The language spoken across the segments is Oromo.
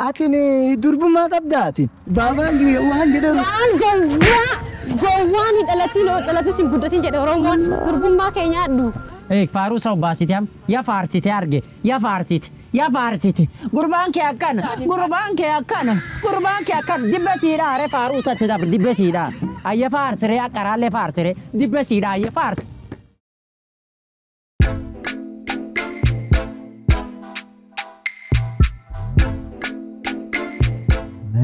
Atiin durbummaa qabda atiin. Baabaan waan jedhamu. Waan gowwaa gowwaan hin dhalatiin dhalatus hin guddatin jedhe Oromoon durbummaa kee nyaadhu. Faaruu isa obbaasite am ya faarsite arge ya faarsite ya faarsite gurbaan kee akkana gurbaan kee akkana gurbaan kee akkana dibbe siidhaa are faaruu isatti dabre dibbe siidhaa ayya faarsire akkaraallee faarsire dibbe siidhaa ayya faarsi.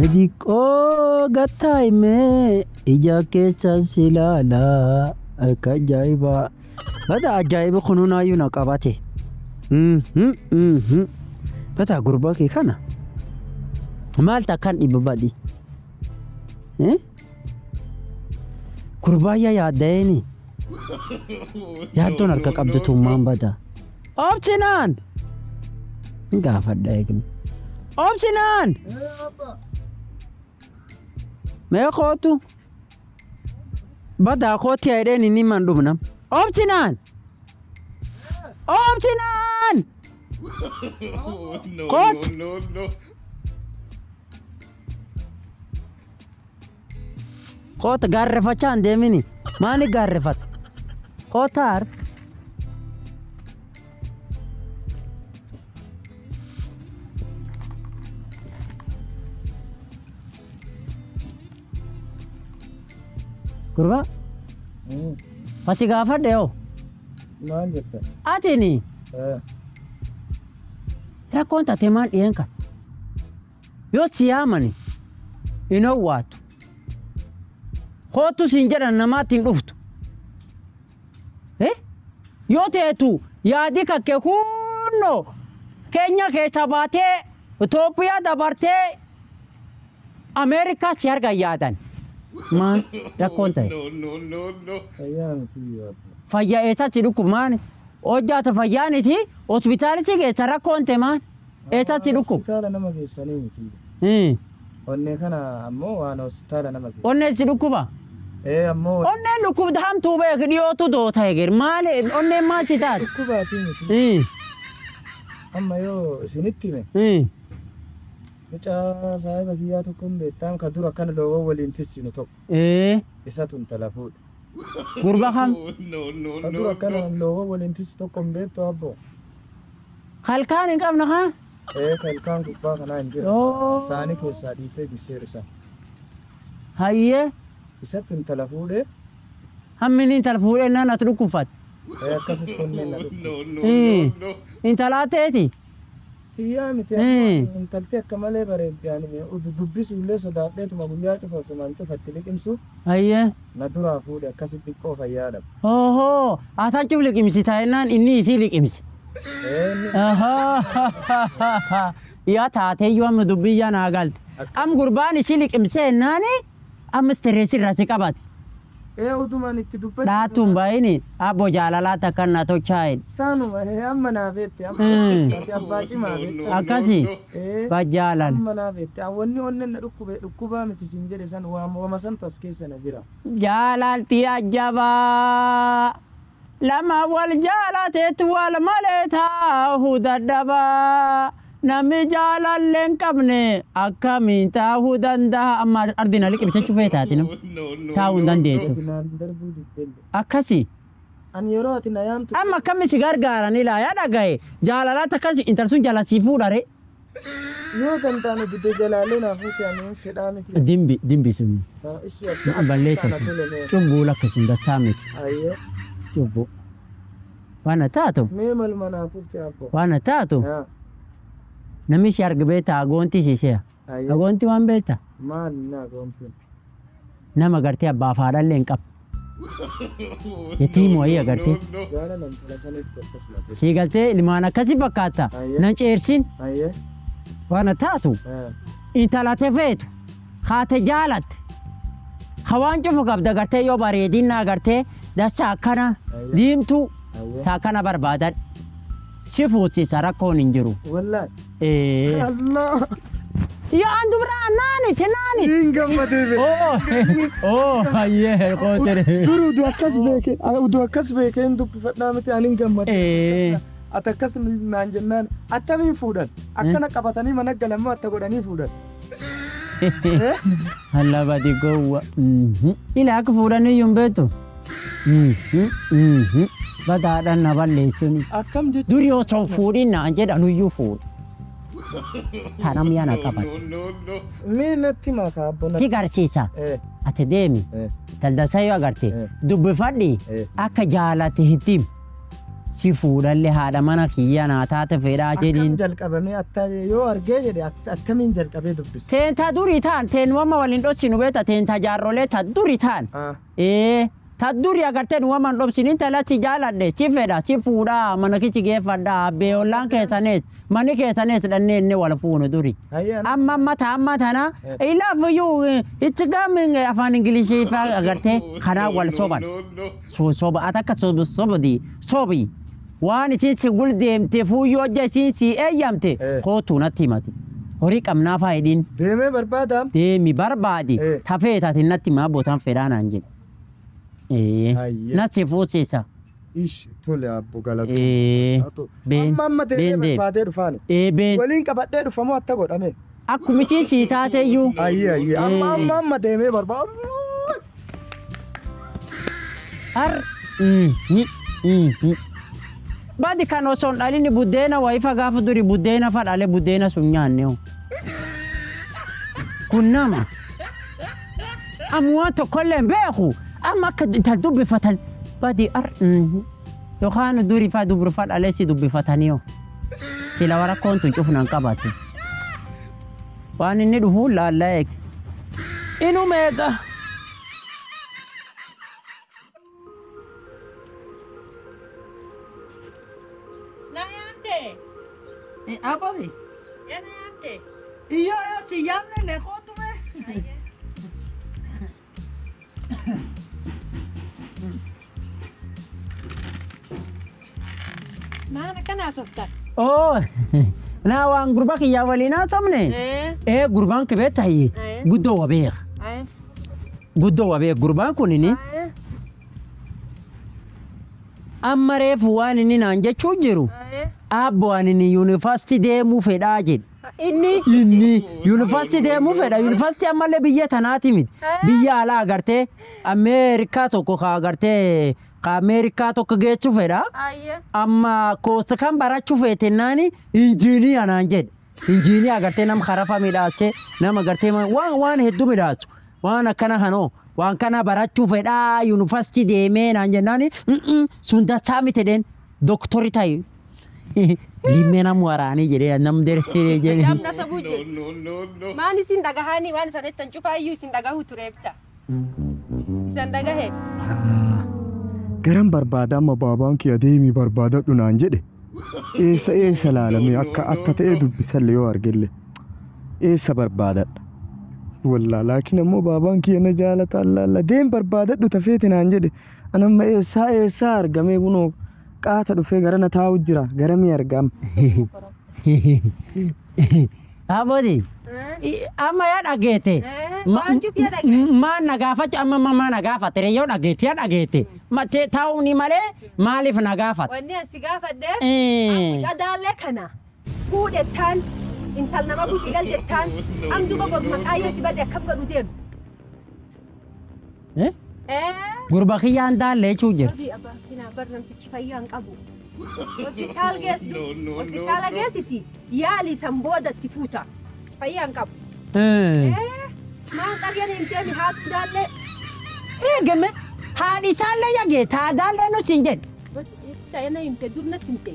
Madiqoo gattaa'imee ija keessa si ilaalaa akka ajaa'ibaa. Bada ajaa'iba kunuunaayyuu na qabate. Bada gurbaa kee kana maal takkaan dhibba badi? Gurbaa yaa yaadda'eeni. Yaaddoon harka qabdu tummaan bada. Obsinaan! Gaafadha eegni. Obsinaan! Mee kootu? Badaa kootti jedheen inni man dhumna. Obsinaan! Obsinaan! No, Kootu! no, no. Koota gaarreffachaa hin deemini. Maali gaarreffata? Koota har. Gurbaa, ati gaafadhe hoo? Maal jetta? Atini rakkoon taatee maal dhiyeen kan? Yoo si yaamani hin owwaatu. Kootu siin jedhan namaatti hin dhuftu. Yoo teetu yaadi kakke kunnoo Keenya keessa baatee Itoophiyaa dabartee Ameerikaa si argan yaadan. Maal rakkoon ta'e? No, no, no, no. Fayyaa miti yoo. Fayyaa eessatti si dhukkuba maani? Hojjaata fayyaaniti hospitaali si geessa rakkoon ta'e maal? Eessatti si dhukkuba? Hospitaala nama geessanii miti. Onnee kana ammoo waan hospitaala nama geessa. Onneen si dhukkuba? Ee ammoo Onneen dhukkubda hamtuu beek dhiyootu doota eger maali onneen maal si taate? dhukkubaatii miti. Amma yoo isinitti hime mucaa saahiba kiyyaa tokko hin beektaan ka dura akkana loowwan waliin tissinu tokko isatu intala fuudhe. Gurba kam? No, no, Ka no, dura akkana no. loowwan waliin tissu tokko hin beektu abboo. Halkaan hin qabne haa? Ee ka ilkaan gubbaa kanaa hin jiru. Oo. Saanii keessaa dhiitee jisseeru isa. Hayyee Isatti intala fuudhee hammi inni intala fuudhee naan ati dhukkubfatte. ee akkasitti onneen na dhukkube. No, no, no, no. Intalaa teeti? Xiyyaa miti amma intalti akka malee bareeddi ani dubbisu illee sodaadheetuma guyyaa cufa osumaan cufatti liqimsu Hayyee. na duraa fuudhe akkasitti xiqqoo fayyaa dhabe. Ohoo atan cuf liqimsi taa'ennaan inni isii liqimsi. Ee inni Ohoo yaa taateeyyuu amma dubbii yaa naa galte. Am gurbaan isii liqimsee ennaani amma stress irraa si qabate. ee utumaan itti dubbachuu Dhaattuun baay'ini abbo jaalalaa takka na tolchaa'in. Saanuma ee amma naa beekte amma ati abbaa cimaa beekte. Akkasi Ee bajjaalala. amma naa beekte wanni onneen na dhukkube dhukkubaa miti siin jedhe san waama santu as keessa na jira. Jaalalti ajjabaa lama wal jaalateetu wal malee taa'uu dadhabaa namni jaalallee hin qabne akkamiin taa'uu danda'a amma ardina liqimsachuu feetaati nam No, no, taa'uu hin no, dandeessu. Naan darbuu diddelle. Akkasi Ani yeroo ati na yaamtu amma akkami si gargaaran ilaa yaa dhagaye jaalalaatti akkasi intalsun jala sii fuudhare. yoo danda'ame didde jalaalee naa fuute ani hin fedhaa miti. Dimbi dimbi sun Ishii akka balleessa ana sun tole mee. cubbuu lakkisun dassaa miti Ayyee cubbuu. Waan taatu mee maluma naa fuute abbo. waan taatu Haa namni si arga beektaa agoonti si se'a. ayyee Agoonti waan beektaa maal naa goomtuun. nama gartee abbaa fi haadhallee hin qabu. Yetiim wayii agartee. no, no. Jaalala intala sanitti akkas na godhe. Sii galtee ilmaan akkasii fakkaata. Ayyee. Nan ceersin Ayyee waan taatu haa intala te feetu haate jaalatte. Hawaan cufu qabda gartee yoo bareedinna agartee dasa akkana Ayyee. diimtuu ayyee. ta akkana barbaadan. Si fuutsisa rakkoon hin jiru. Wallaahi. Ee. Allah. Yaa an dubraa naaniti naaniti. Hin gammadee beeku. Oo oo hayyee kootere. Dur utuu akkas beekee utuu akkas beekee hin dubbifadhaa miti ani hin gammadee. Ee. Ati akkas naan jennaan attamiin fuudhan? Akkana qabatanii mana galan moo atta godhanii fuudhan? Alla badi gowwa. Ila akka fuudhanii iyyuu hin beektu. Badaadhaan na balleessini. Akkam jechuun? Duri osoo hin fuudhin naan jedhan iyyuu fuudhu. Tanam yana qabate. No, no. Mee natti makaa abbo Si garsiisa. Ati deemi. Daldalsa yoo agarte dubbifadhi akka jaalate hittim. Si fuudhallee haadha mana kiyya naa taate fedhaa jedhiin. Akkam jalqabamee atta yoo argee jedhe akkamiin jalqabee dubbisa? Teentaa durii ta'an teenwama waliin dhoksinu beekta teentaa jaarrolee ta durii ta'an. Ta durii agartee nuwama hin dhoksinu intala si jaaladhe si fedha si fuudhaa mana kichi geeffadhaa abbee ollaan keessanees manni keessanees dhannee inni wal fuunu duri. Amma amma ta amma tana I love you it's coming afaan Ingilishii fa'aa agartee kanaa wal soban. Soba ati akka sobdi sobi. Waan isiin si gul deemte fuuyyoo hojja isiin si eeyyamte kootu natti himati. Horii qabnaa fa'aa hidhiin. Deemee barbaadaam. Deemi barbaadi. Tafee taate natti himaa bootaan fedhaa naan jedhe. Natti fuusiisa. Ish tole abbo galatu. Amma amma deemee barbaadee dhufaani. Waliin qabadhee dhufamoo atta godhame. Akkuma isiin si taate iyyuu. Ayyee ayyee amma amma amma deemee barbaadu. Har. Badi kan osoo hin dhalin buddeena wayifa gaafa duri buddeena fa dhale buddeena sun nyaanne hoo. Kun nama. Amma waan tokkollee hin beeku. Amma akka intal dubbifatan badi ar yookaan duri fa dubru fa dhalee si dubbifatanii hoo. Sila warakkoon tun cufnaan qabate. Waan inni dhufu laallaa eegi. Inu meeqa? Abodi. Iyo yo si yaamne le kootu me. Maal akkana haasoftan? Oh, naa waan gurbaa kiyyaa waliin haasofne. Gurbaan kibee ta'i guddoo wa beeka. Guddoo wa beeka gurbaan kunini. Amma reefu waan inni naan jechuu jiru. Abbo ani ni yuunivarsiitii deemuu fedhaa jedhe. Inni yuunivarsiitii deemuu fedha. Yuunivarsiitii ammallee biyya tanaati miti. Biyya alaa agartee Ameerikaa tokko ka agartee ka Ameerikaa tokko geechuu fedha. Amma koosa kan barachuu feetennaani injiiniyaa naan jedhe. Injiiniyaa agartee nama karafa midhaasee nama agartee waan hedduu midhaasu. Waan akkana kanoo waan kana barachuu fedhaa yuunivarsiitii deemee naan jennaani sun dachaa miti dheen doktori ta'i. Limmee nama waraanii jedhee nam dersee jedhee. Namna sabuu jedhe. Maan isin dhagahanii waan isaan jettan cufaayyuu isin dhagahu tureefta. Isin dhagahe. Garan barbaada amma baabaan kiyya deemii barbaadadhu naan jedhe. Eessa eessa laalamee akka akka ta'e dubbisallee yoo argelle. Eessa barbaadadha? Wallaa laakiin ammoo baabaan kiyya na jaalata allaalla deem barbaadadhu tafeeti naan jedhe. Anamma eessaa eessaa argamee kunoo qaata dhufee gara na taa'u jira gara mi argama. Abodi amma yaa dhageete. Maan na gaafachu amma maa na gaafate yoo dhageete yaa dhageete. Taa'uuni malee maaliif na gaafate? Wanni ani si gaafadhe mucaa kana fuudhettaan intal nama buuti gal jettaan am duba goru maqaa yoo si bade akkam godhu deemu. Gurba kiyyaan daallee jechuu jira. Rabbi abaarsinaa bar namtichi fayyaa hin qabu. Hospitaala geessiti yaali san boodatti fuuta. Fayyaa hin qabu. Maal xaryaan hin deemi haatu daallee. Eegame haadhi isaallee yagee taa daallee nu siin jedhe. Ta'ina himte dur natti himte.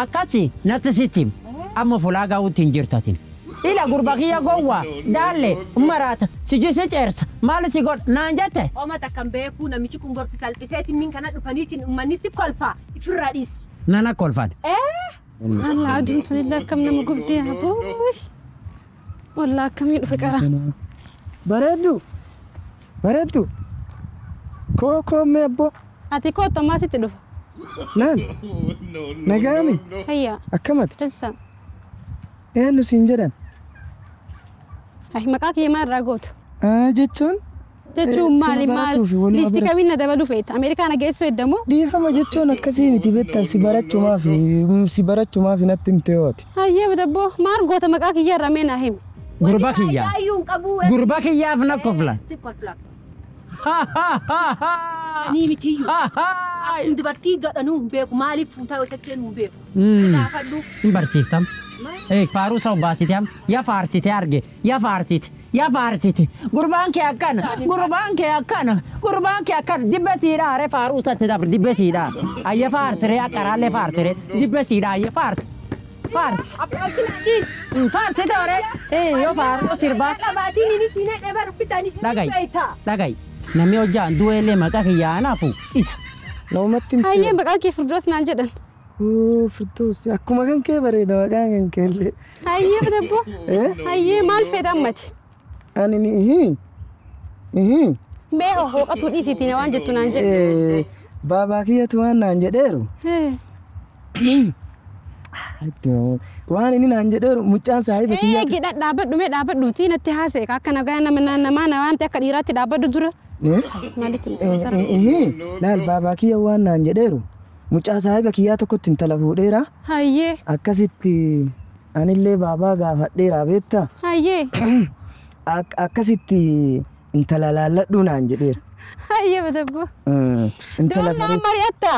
Akkasi natti sitti amma fulaa gahuutti hin jirtatin. Ila gurba kiyya gowwaa daallee maraata si jise ceersa maal si godha naan jette. Oma takkan beekuu namichi kun gorsi salphiseetiin min kana dhufaniitiin uummanni si kolfaa ifirraa dhiisu. Nana kolfan. Allah aduun tunillee akkam nama gubdee aboosh. Wallaa akkamii dhufe qara. Bareeddu bareeddu koo koo mee abboo. Ati kootu ammaa sitti dhufa. Laal nagaami. Hayyaa. Akkamati. Tilsa. Eenyu siin jedhan? Ay maqaa kiyya maal irraa goota? Jechuun Jechuun maali maal? Liistii kamiin na dabaluu feeta? Ameerikaan geessoo eddamoo? Dhiifama jechuun akkasii miti beektaa si barachumaaf natti himte hooti. Hayyee badabboo maal goota maqaa kiyya irraa mee naa himi. Gurba kiyya. Gurba kiyyaaf na kofla. Ni mitiyyuu. Dubartii gadhanuu hin beeku maaliif fuutaa yoo tattee hin beeku. Gaafadhu. Hin barsiiftam. Faaruu isa obbaasite ya faarsite arge ya faarsite ya faarsite gurbaan kee akkana gurbaan kee akkana gurbaan kee akkana dibbe siidhaa are faaruu isatti dabre dibbe siidhaa ayya faarsire akkaraallee faarsire dibbe siidhaa ayya faarsi faarsi faarsite ore yoo faaruu sirbaa dhagayi dhagayi namni hojjaan du'eellee maqaa kiyyaa naafu isa. Namatti himte. Hayyee maqaa kee Firdoos naan jedhan. Firdoos akkuma kan kee bareeda maqaan kan kee illee. Hayyee badabboo. Hayyee maal feeta ammati? Ani ni Mee hooqatu dhiisiitiin waan jettu naan jedhe. Baabaa kiyyatu waan naan jedheeru. Waan inni naan jedheeru mucaan saahiba kiyyaatu. Eegi dhaabbadhu mee dhaabbadhuutii natti haasa'e akka nagaa nama namaa waan ta'e akka dhiiraatti dhaabbadhu dura. Maalitti? Laal baabaa kiyya waan naan jedheeru. Mucaa saahiba kiyyaa tokkotti intala fuudheera. Hayyee. Akkasitti anillee baabaa gaafadheera beektaa? Hayyee. Akkasitti intala laalladhuu naan jedheera. Hayyee badabboo. Intala bareedu. Mari'atta.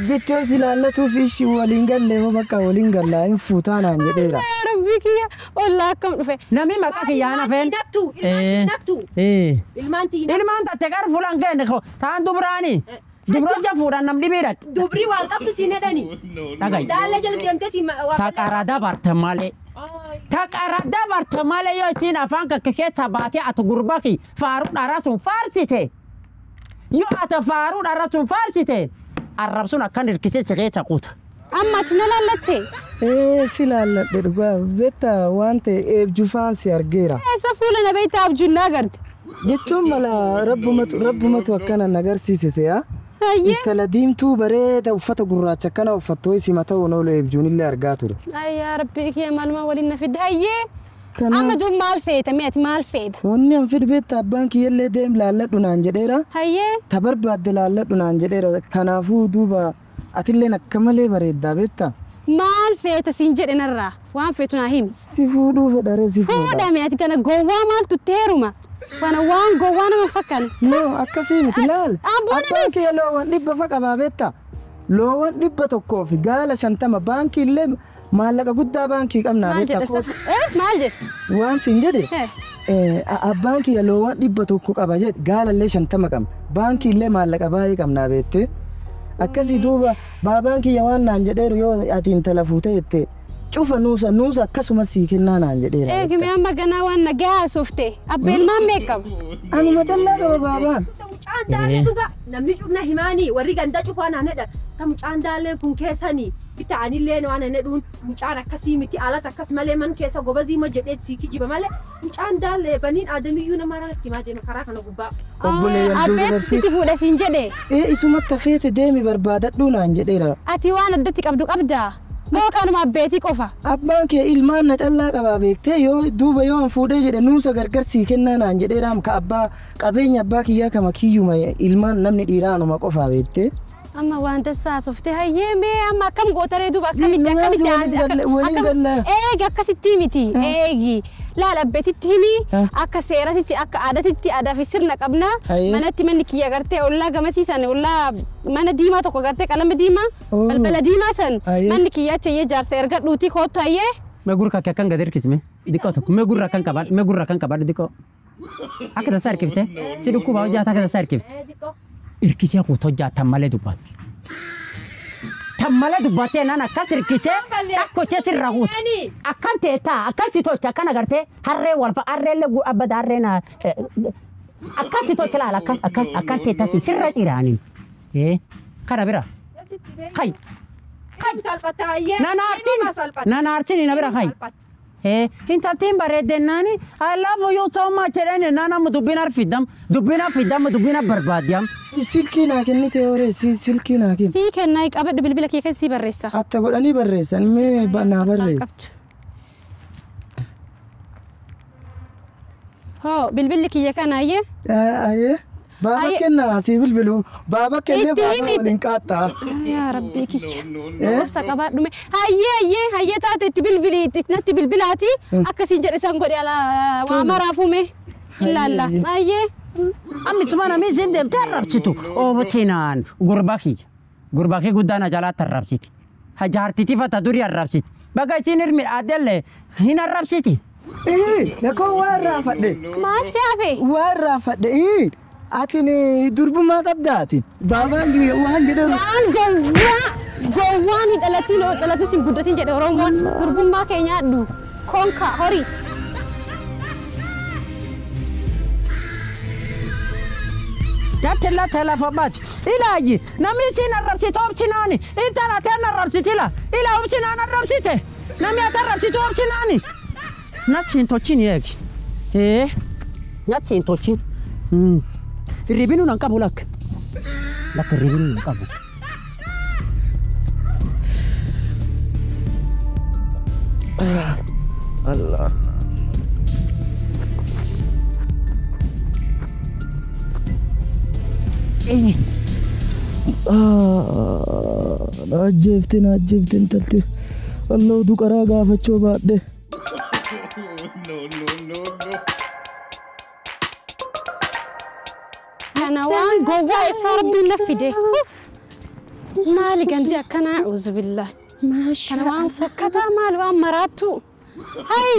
Jechuun si laallatuuf ishii waliin gallee hoo bakka waliin gallaa hin fuutaa naan jedheera. Rabbii kiyya ollaa akkam dhufe. Namni maqaa kiyyaa nafeen. Ilmaan tiyya. Ilmaan tatte gar fuulaan keenya taan dubaraani. Dubroja fuudhan namni biratti. Dubri waan qabdu siin hedhani. Dhagayi. Daallee jala deemteeti. Taqara dabarte malee. Taqara dabarte malee yoo isiin afaan kakka keessa baatee ati gurbaa ki faaruu dharaa sun faarsite. Yoo ati faaruu dharaa sun faarsite arrabsuun akkan hirkisee si keessa kuuta. Amma ati na laallatte? Si laalladhe dhugaa beektaa waan ta'e eebjufaan si argeera. Eessa fuula na beektaa abjuun na agarte? Jechuun mala rabbumatu akkana na agarsiise se'a. Intala diimtuu bareeda uffata gurraacha akkana uffattoo isii mataa oolu eebjuun illee argaa ture. Ayyaa rabbii kiyya maaluma waliin na fidde hayyee. Amma duub maal feeta mee ati maal feeta? Wanni an fidu beektaa abbaan kiyyallee deem laalladhu naan jedheera. Hayyee. Ta barbaadde laalladhu naan jedheera kanaafuu duuba atilleen akka malee bareeddaa beektaa. Maal feeta siin jedhe narraa waan feetu naa himi. Si fuudhuu fedha si fuudha. Fuudhame ati kana gowwaa maaltu teeruma. Kana waan gowwaa nama fakkaane. No akkasii miti laal. Abbaan kiyya loowwan 100 fa qabaa beektaa. Loowwan 100 fi gaala 50 baankii illee maallaqa guddaa baankii qabnaa beektaa. Maal jette? Waan siin jedhe abbaan kiyya loowwan 100 qaba jedhe gaala illee 50 qabna. Baankii illee maallaqa baay'ee qabnaa beektee. Akkasii duuba baabaan kiyya waan naan jedheeru yoo ati intala fuutee jette cufa nuusa akkasumas sii kennaa naan jedheera. Eegime amma ganaa waan nagaa haasofte abbaa ilmaan meeqa qaba? Anuma callaa qaba baabaan. Mucaan daalee dhugaa namni cufna himaanii warri ganda cufaa naan jedhan ta mucaan daalee kun keessanii bitaanillee waan hin jedhuun mucaan akkasii miti alata akkas malee man keessa gobazii ma jedhee sii kijiba malee mucaan daalee baniin aadamiyyuu nama irratti himaa deema karaa kana gubbaa. Obboleeyyan Abbeetu sitti fuudha siin jedhe. Isumatti feete deemi barbaadadhuu naan jedheera. Ati waan addatti qabdu qabdaa? Moo kanuma abbeetii qofa? Abbaan kee ilmaan na callaa qabaa beektee yoo duuba yoo an fuudhee jedhe nuusa gargar sii kennaa naan jedheeraam ka abbaa qabeenya abbaa kiyyaa kama kiyyuma ilmaan namni dhiiraa anuma qofaa beektee. Amma waan dassaa haasofte hayyee mee amma akkam gootaree duuba akkamitti akkamitti eegi akkasitti miti eegi laal abbeetitti himi akka seeratitti akka aadaatitti aadaa fi sirna qabna manatti manni kiyya gartee ollaa gamasiisan ollaa mana diimaa tokko gartee qalama diimaa balbala diimaa san manni kiyya achi hayyee jaarsa erga dhuutii koottu hayyee. Mee gurra kee akkan gad hirkisme diqqoo tokko mee gurra akkan qabaadhu mee gurra akkan qabaadhu diqqoo akka tasaa hirkifte si dhukkubaa hojjaata akka tasaa hirkifte. Hirkisee kuuta hojjaa malee dubbatti. Tan malee dubbattee naan akkas hirkisee akkochee sirra kuuta. Akkan teettaa akkan si tolcha akkan agartee harree walfa harreellee abbada harreen akkan si tolcha laala akkan akkan akkan teettaa si sirra ciraaniin. Kana bira. Hay. Nana arsini na bira hay. Intaltiin bareeddennaani I love you so much jedhani naan dubbina fidam dubbina fidam dubbina barbaadiyam. Silkii naa kennite horee silkii naa kenni. Sii kennaa qabadhu bilbila kee kan sii barreessa. Atta godhanii barreessan mee naa barreessa. Hoo bilbilli kiyya kana ayyee. Ayyee. Baaba kenna asii bilbilu. Baaba kennee baaba waliin qaaxxaa. Yaa Rabbii kiyya. Obsa qabaadhume. Hayyee hayyee hayyee taate itti bilbili natti bilbilaati akkasiin jedhe san godhe ala waa maraafume. Ilaalla. Hayyee. Ammi tuma namni isin deemtee arrabsitu. Oobsinaan gurbaa kiyya. Gurbaa kee guddaan ajalaatti arrabsiti. Jaartitii fata durii arrabsiti. Baga isin hirmi adellee hin arrabsiti. Lakoo waa irraa fadhe. Maal si hafe? Waa irraa fadhe. Atin durbummaa qabda atin. Baabaan waan jedhamu. Waan gowwaa gowwaan hin dhalatiin dhalatus hin guddatin jedhe Oromoon. Durbummaa kee nyaadhu. Konka horii. Datella telefomaati. Ilaayi namni isin arrabsitu obsinaani. Intala ati arrabsiti ila. Ila obsinaan arrabsite. Namni ati arrabsitu obsinaani. Natti hin tolchin eegi. Natti hin tolchin. Hirribinuu nan qabu lakka. Lakka hirribinuu nan qabu. Allah. Ajjeefte intalti. Allah utuu qaraa gaafachuu baadhe. No, no, no, no. Kana waan gowwaa isaa Rabbiin na fide. Maali gandi akkanaa uzubillah. Kana waan fokkataa maali waan maraattu. Hai!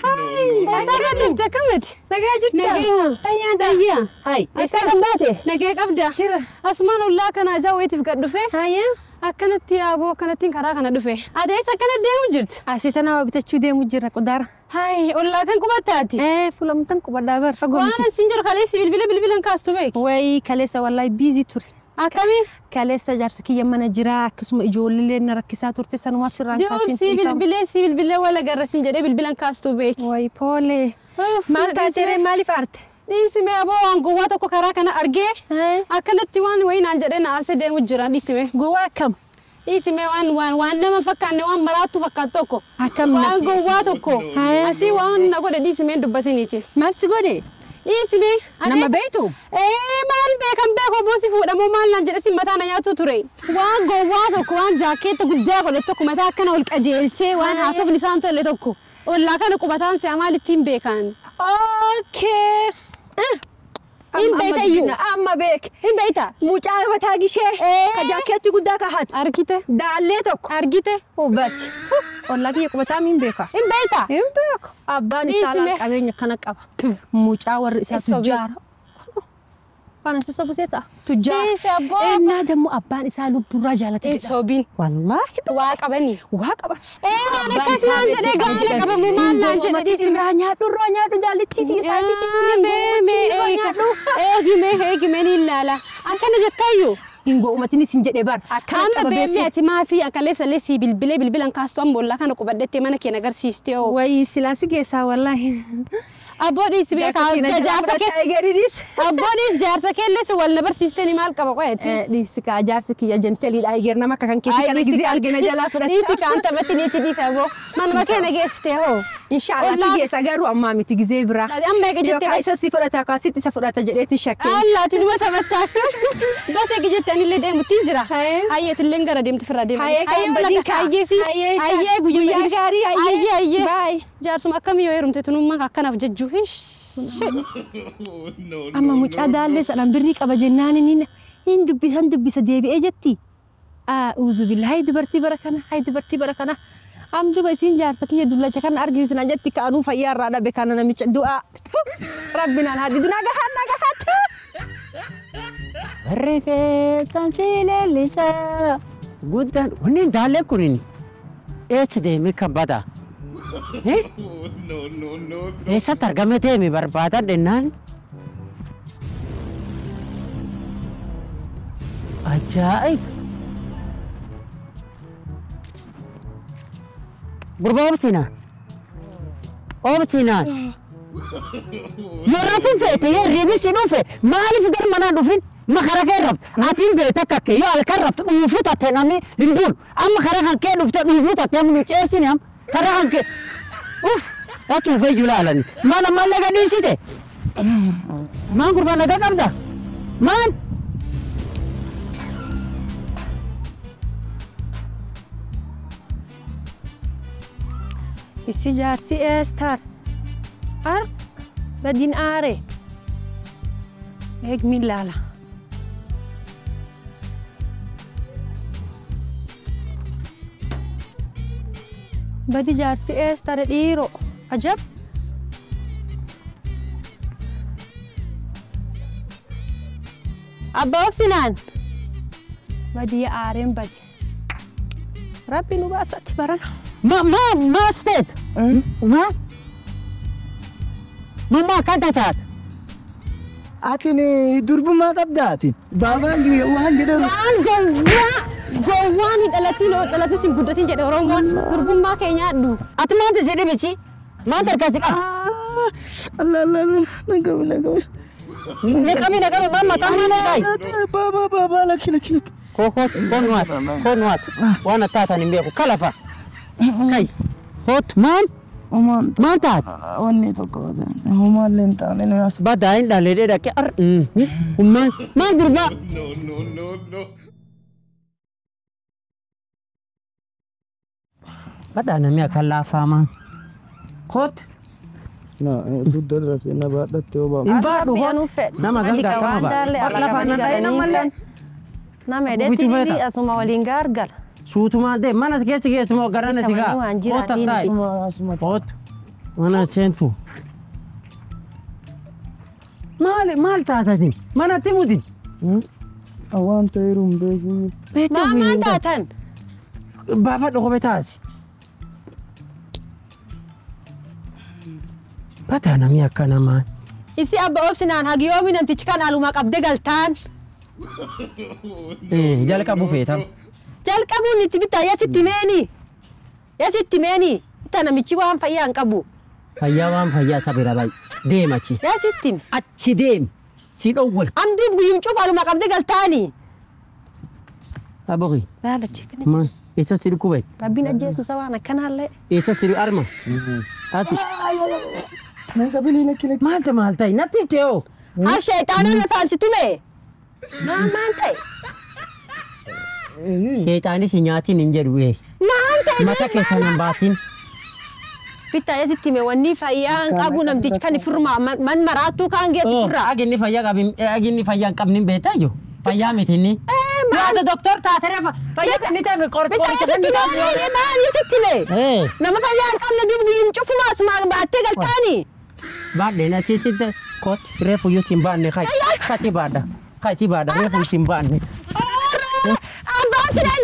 Hai! Eessaa gadhiifte akkamiti? Nagaa jirta? Nagaa. Ayyaa. Hai. Eessaa kan baate? Nagee qabda. Jira. Asumaan ollaa kana ajaa wayiitiif gad dhufe. Hayyaa. Akkanatti yaaboo akkanattiin karaa kana dhufe. Adeessa akkana deemu jirti? Asii tana waa bitachuu deemu jira qudaara. Hai ollaa kan qubattaati? Fuulamtan qubadhaa bar fagoo miti. Waan asin jiru kaleessi bilbila bilbilan kaastu beeki. Wayi kaleessa wallaahi biizii ture. Akkami? Kaleessa jaarsi kiyya mana jira akkasuma ijoollee na rakkisaa turte sanumaaf sirraan kaasin. Di'uub si bilbilee si bilbilee wal agarra sin jedhee bilbilan kaastu beeki. Wayi poolee. Maal taateree maaliif aarte? Dhiisime aboo waan gowwaa tokko karaa kana argee akkanatti waan wayii naan jedhee na aarsee deemu jira dhiisime. Gowwaa akkam? Dhiisime waan nama fakkaanne waan maraattu fakkaatu tokko. Akkam waan gowwaa tokko. Asii waan na godhe dhiisime dubbatiniiti. Maal si godhe? Dhiisime. Nama beektu? Maal beekan beeku bosi fuudhamoo maal naan jedhe si mataa na nyaatu ture. Waan gowwaa tokko waan jaakkeetta guddaa godhe tokko mataa akkana ol qajeelchee waan haasofni isaan tolle tokko. Ollaa kana qubataan si'a maal ittiin beekan? Okay. Hin beekayyuu. Amma beek. Hin beekta. Mucaa mataa gishee. Ka jaakkeetti guddaa kaa'atu. Argite. Daallee tokko. Argite. Hubati. Ollaa kiyya qubataa hin beeka. Hin beekta. Hin beeku. Abbaan isaa qabeenya kana qaba. Mucaa warri isaa tujjaara. Waan asi sobu seeta. Tujjaara. Dhiisi abboo. Ennaa dammoo abbaan isaa lubbuurraa jaalate Hin sobiin. Wallaahi. Waa qabani. Waa qaban. Waan akkas naan jedhee gaala qabamu maal naan jedhe dhiisi. Irraa nyaadhu irraa nyaadhu jaallattiiti isaa. Mee eegi eegi mee ni ilaala. Akkana jettaayyuu. Hin go'umatiin isin jedhee bar. Amma beekni ati maasii akkaleessa illee si bilbilee bilbilan kaastu amma ollaa kana qubadhettee mana kee agarsiistee oo. Wayi silaasi geessaa wallaahi. Abboo dhiisi beekaa jaarsa kee. Abboo dhiisi jaarsa kee illee si wal na barsiistee ni maal qaba qo'eeti. Dhiisi kaa jaarsi kiyya jenteliidha eger nama akka kan keessi kana gizee argina jalaa fudhatta. Dhiisi kaan taphatti niiti dhiisi abboo. Manuma kee na geessite hoo. Inshaallah si geessa garuu ammaa miti gizee biraa. Amma eega jettee. Yookaan isa si fudhata yookaan sitti isa fudhata jedheetti shakkee. Allaati numa taphattaa. Bas eega jettee anillee deemuttiin jira. Hayyeetillee gara deemtu firraa deema. Hayyee kan badii kaa. Hayyee guyyaa gaarii hayyee. Hayyee hayyee. Jaarsuma akkamii yoo heerumte tunummaa akkanaaf jejjuu. Amma mucaa daallee sadhaan birrii qaba jennaan inni hin dubbisan dubbisa deebi'ee jetti. Uuzu billaahi dubartii bara kana hayi dubartii bara kana. Am duba isin jaarta kiyya dullacha kana argisiisna jetti kaanuu fayyaa irraa dhabe kana namicha du'aa. Rabbinaan haa didu nagaa haa nagaa haa. Rifeensan si leellisaa guddaan wanni daallee kun eessa deeme kan bada? No, no, no. Eessatti argame deeme barbaadan dhennaan? Ajaa'ib! Gurbaa obsinaa! Obsinaa! Yoo rafin feete yoo hirribni si dhufe maaliif gara manaa dhufin? Makara kee rafte atiin beekte akka kee yoo halkan rafte dhuunfuu taate namni hin bulu. Amma karaa kan kee dhufte dhuunfuu taate amma nu ceesini amma karaa kan kee. Uff! Achuufee julaalan. Maal ammallee gadhiisite? Maan gurbaan nagaa qabda? Maan? Issi jaarsi eestar. Ar badin aare. Eeg min laala. Badi jaarsi eestar dhiiroo. Ajab. Abbaa obsinaan. Badii aareen badi. Rabbi nu baasatti barana. Ma state. Ma? Mama kan taat. Atin durbummaa qabda atin. Baabaan waan jedhamu. Waan gowwaan hin dhalatiin dhalatus hin guddatin jedhe Oromoon durbummaa kee nyaadhu. Ati maanta si dhibichi? Maanta harkaa si qaba? Allah Allah Allah nagamu nagamu. Naqami naqami maal mataan maal dhaayi? Baabaa baabaa lakki lakki lakki. Koo koo koon waat koon waat waan attaatan hin beeku kalafa. Kai hoot maan? Maal taate? Wanni tokko homaallee hin taane nu yaasa. Badaa hin dhalee dhaqee ar hummaan maal gurbaa? No, no, no, no. Badaa namni akka laafaa maan. Hoot. Na dugda irra seenaa baadhattee yoo baamu. Hin baadhu hoot. Nama gangaa kama baadhu. Lafaan na dhahee namallee. Nama edhetti inni asuma waliin gargara. Suutumaa deem mana keessa keessumaa garana sigaa. Hoota taa'i. Hoot. Mana seentu. Maal maal taatatin? Manatti mutin. Waan ta'eeru hin beeku. Maal maal taatan? Baafadhu kophee taasi. Badaa namni akka namaa. Isi abba obsinaan hagiyoomi namtichi kan aluma qabdee galtaan. Jalqabu feetam. Jalqabuun itti bitaa yasitti meeni. Yasitti meeni. Bitaa namichi waan fayyaa hin qabu. Fayyaa waan fayyaa isa bira baay'ee. Deem achi. Yasitti. Achi deem. Si dhowwal. Amduuf guyyum cufa aluma qabdee galtaani. Aboqi. Laalachi. Maal? Eessa si dhukkube? Rabbiin ajjeesu isa waan akkanaallee. Eessa si arma? Asi. Maal ta'e maal ta'e natti himte hoo? Har sheexaanaan na faarsitume. Maal maal ta'e? Sheexaanis nyaatiin hin jedhu ee. Maal ta'e? Mata keessan hin baasin. Bitaa yasitti hime wanni fayyaa hin qabu namtichi kan firma man maraattuu kaan geessu firra. Aginni fayyaa qabin aginni fayyaa hin qabne beektaa jiru. Fayyaa miti inni. Yaada doktor taatee fayyaa kan inni ta'e qoricha kan inni ta'e. Maal yasitti hime? Nama fayyaa hin qabne duuba hin cufuma asuma baattee galtaani. Baadheen achiisitti kooti reefu yoo siin baanne kachi baadha kachi baadha reefu siin baanne. Abbaan sinaa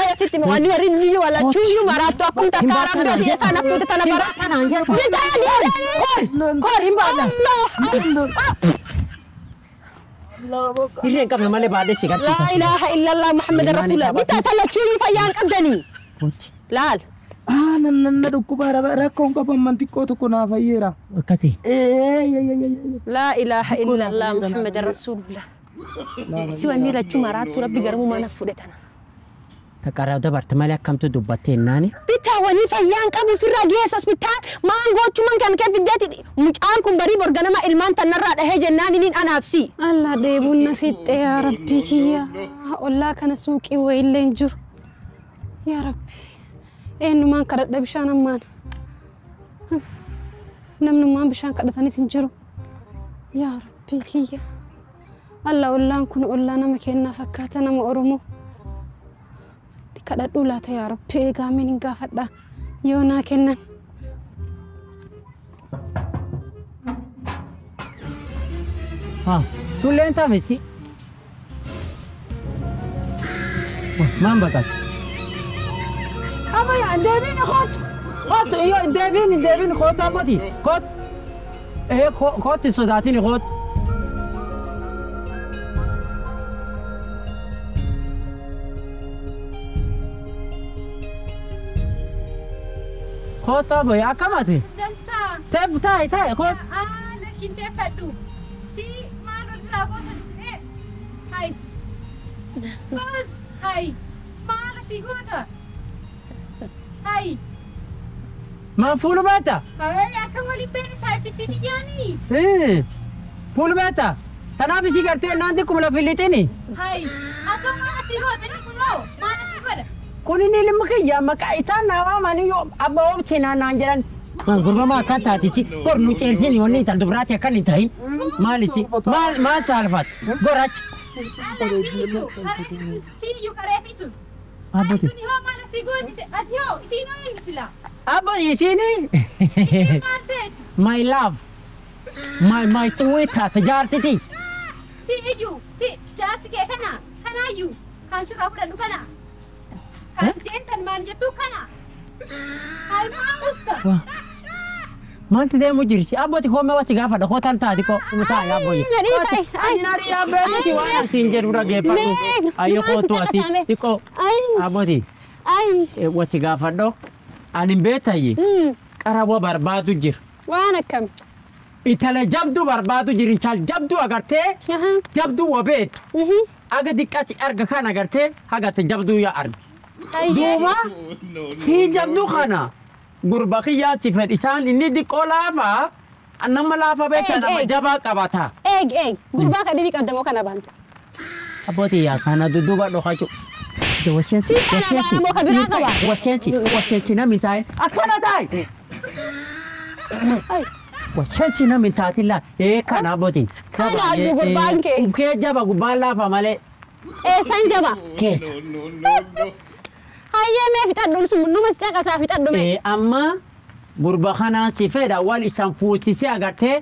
yasitti hime wanni warri biyyi walachuuyyuu maraattuu akkum takka rabbi ati isaan hafuute tana bara. Bitaa yaadii. Koor hin baadha. Hirreen qabne malee baadhee si garsiisa. Laa ilaaha illallah Muhammad Rasulullah. Bitaa salachuuyyuu fayyaa hin qabdanii. Laal. Nan na dhukkuba rakkoon qabu amman xiqqoo tokko naa fayyeera. Akkati. Laa ilaaha illallah Muhammad Rasulullah. Si wanni lachuu maraattuu rabbi garmuu mana fuudhe tana. Taqaraa dabarte malee akkamtu dubbattee naani. Bitaa wanni fayyaan qabu ofirraa geessu hospitaal maan gochuman kan kee fiddeeti mucaan kun barii borganama ilmaan tanarraa dhahee jennaan inni anaafsi. Allah dheebuun na fixxe yaa rabbii kiyya. Ollaa kana suuqii wayiillee hin jiru. Yaa rabbi. Eenyumaan kadhadha bishaan ammaan. Namnummaan bishaan kadhatanis hin jiru. Yaa rabbii kiyya. Allah ollaan kun ollaa nama kennaa fakkaata nama Oromoo. Kadhadhuu laata yaa rabbi eegaameen hin gaafadha yoo naa kennan. Sulleen taafesi. Maan baqata? Ama yaa deebiin kootu. Kootu iyo deebiin deebiin kootu ammati kootu. Ee kootu sodaatiin kootu. Kootu aboo akkamati? Dansaa. Teef taa'i taa'i kootu. Lakkin teeffadhu. Si maal ol biraa gootan isin Hai. Bas hai. Maal asii goota? Hai. Maan fuulu beekta? Akka waliin beekni saayibtitti xiyyaanii. Fuulu beekta? Kanaaf isii gartee naan xiqquma lafa hin lixini. Hayi akka maal asii goote kunoo maal asii godha? Kun inni ilma kiyya maqaa isaan naa waamanii yoo abbaa oomsee naan jedhan. Gurbamaa akka taatisi gor nu ceersini wanni intal dubaraati akkan hin ta'in. Maalisi maal maal saalfat gorachi. Siyyuu kareefi sun. Abboti. Tuni hoo maal asii gootite ati hoo isiin hoo eenyu sila? Abbo isiini. Isiin maal ta'e? My love. My sweetheart jaartiti. Siyyuu si jaarsi kee kana kanaayyuu kan sirraa fudhadhu kana. Kan jeentan maal jettu kana. Hayi maa usta. Maaltu deemu jirti? Abboti koo mee wasi gaafadha koo tan taati koo mutaa yaa boyi. Ani nari yaa beekuti waan asiin jedhu dhaggeeffadhu. Ayyo kootu asi xiqqoo. Abboti wasi gaafadho. Ani beetayyi qaraboo barbaadu jira. Waan akkam. Itala jabduu barbaadu jira inchal jabduu agartee jabduu wabeetu. Aga diqqasi arga kan agartee hagate jabduu yaa argi. Duuba sii jabduu kana. Gurba kiyyaatti fedhi isaan inni diqqoo laafa nama laafa beektaa nama jabaa qabata. Eeg eeg gurbaa ka dhibii qabda moo kana baanta? Abbootii yaa kana dudduuba dhokachuu. Washeensi Si kana baana moo ka biraa qaba? Washeensi washeensi namni taa'e akkana taa'e. Washeensi namni taatilla ee kana abbootiin. Kana aduu gurbaan kee. Kee jaba gubbaan laafa malee. Eessan jaba? Keessa. Hayyee mee fixadhu sun numas caqasaa fixadhu mee. Amma gurba kanaan si fedha wal isaan fuutisee agartee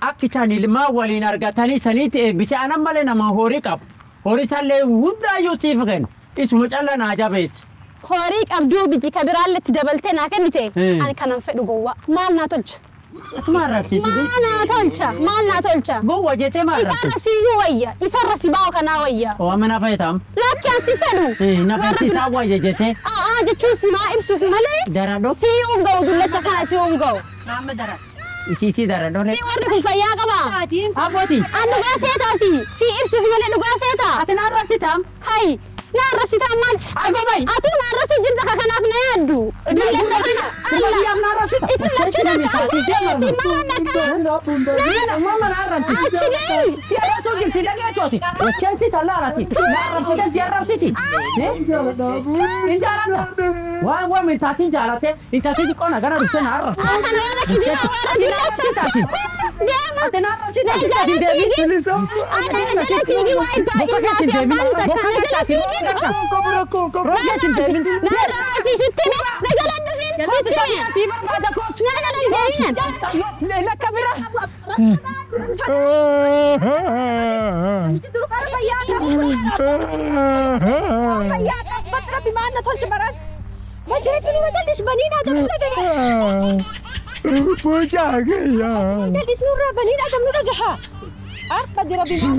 akka isaan ilmaa waliin argatanii saniitti eebbisee anan malee nama horii qabu. Horii isaallee hundaayyuu siif kennu. Isuma calla naa jabeessi. Horii qabduu biti ka biraallee itti dabaltee naa kennite ani kanan fedhu gowwaa maal naa tolcha? Atuma arrabsiiti. Maal naa tolcha? Maal naa tolcha? Gowwa jettee maal Isarra siyyuu wayya isarra si baa'u kanaa wayya. Oo amma na fayyadamu. Lakki an si fedhu. Na fayyisiisaa wayya jettee. Aa jechuun si maa ibsuuf malee. Daradhoo. Si uunga'u dullacha kana si uunga'u. Isii daradhoo. Si warri kun fayyaa qabaa. Abbooti. An dhugaa seetaa si si ibsuuf malee dhugaa seetaa. Ati na arrabsitaa. Hayi na arrabsitaa maal. Atuu na arrabsu jirta ka kanaaf na yaaddu. Dullacha kana. Na arrabsita. Isin lachuu takka si maal akkana. Mama na arrabsiti. Achi deemi. Si arrabsuu jirti dhageettooti. Wacheensi tallaarati. Na arrabsite si arrabsiti. Hin jaaladha. Waan waan intaatiin jaalate intaatiin xiqqoo na gara dhuftee na arrabsiti. Aa kana warra kijibaa warra dullacha. Deema. Ati na arrabsite. Na jala fiigi. Ana na jala fiigi waa ibbaa ilmaa fi abbaan takka na jala fiigi. Na arrabsi sitti hime na jala dhufin sitti hime. Na jala hin deemina. Lakka bira. Mucaa kiyya. Jallis nurraa baniin adamnu dhagaha. Arba jira bimaa.